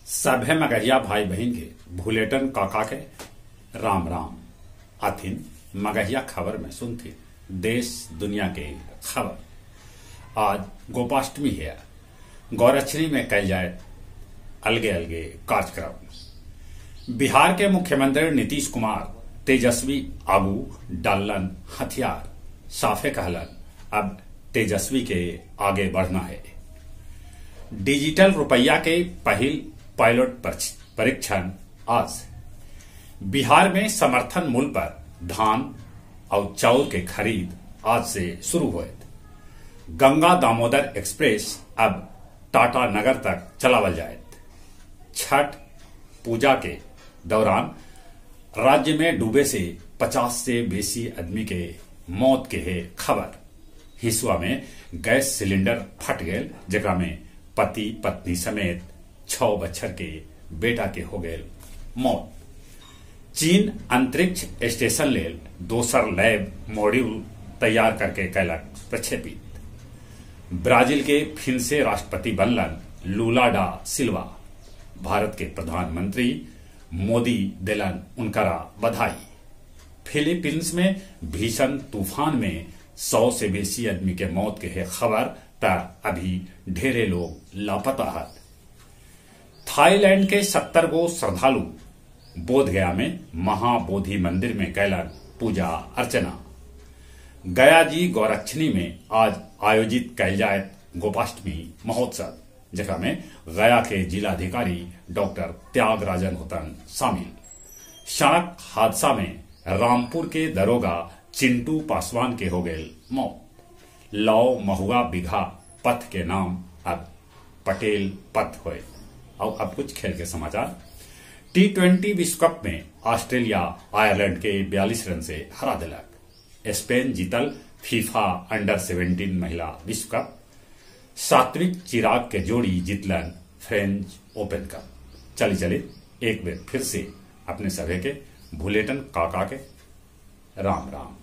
सभे मगहिया भाई बहिन के भुलेटन काका के राम राम। अथिन मगहिया खबर में सुनथिन देश दुनिया के खबर। आज गोपाष्टमी है, गौरक्षणी में कल जाए अलगे अलगे कार्यक्रम। बिहार के मुख्यमंत्री नीतीश कुमार तेजस्वी आगू डालन हथियार, साफे कहलन अब तेजस्वी के आगे बढ़ना है। डिजिटल रुपया के पहिल पायलट परीक्षण आज। बिहार में समर्थन मूल्य पर धान और चाउर के खरीद आज से शुरू हुए। गंगा दामोदर एक्सप्रेस अब टाटा नगर तक चलावल जाए। छठ पूजा के दौरान राज्य में डूबे से 50 से बेसी आदमी के मौत के है खबर। हिसुआ में गैस सिलेंडर फट गए, जकरा में पति पत्नी समेत 6 बच्चर के बेटा के हो गए मौत। चीन अंतरिक्ष स्टेशन लेल दोसर लैब मॉड्यूल तैयार करके कैलक प्रक्षेपित। ब्राजील के फिर से राष्ट्रपति बनलन लूला डा सिल्वा। भारत के प्रधानमंत्री मोदी दिलन उनकरा बधाई। फिलीपींस में भीषण तूफान में 100 से बेसी आदमी के मौत के है खबर, त अभी ढेरे लोग लापता है। थाईलैंड के 70 गो श्रद्धालु बोधगया में महाबोधि मंदिर में कैलन पूजा अर्चना। गया जी गौरक्षणी में आज आयोजित कैल जाए गोपाष्टमी महोत्सव, जकरा में गया के जिलाधिकारी डॉक्टर त्यागराजन होतन शामिल। सड़क हादसा में रामपुर के दरोगा चिंटू पासवान के हो गए मौत। लौ महुआ बिघा पथ के नाम अब पटेल पथ हुए। और अब कुछ खेल के समाचार। टी20 विश्व कप में ऑस्ट्रेलिया आयरलैंड के 42 रन से हरा दिलक। स्पेन जीतल फीफा अंडर 17 महिला विश्व कप। सात्विक चिराग के जोड़ी जीतलन फ्रेंच ओपन कप। चले चले एक बार फिर से अपने सभे के भुलेटन काका के राम राम।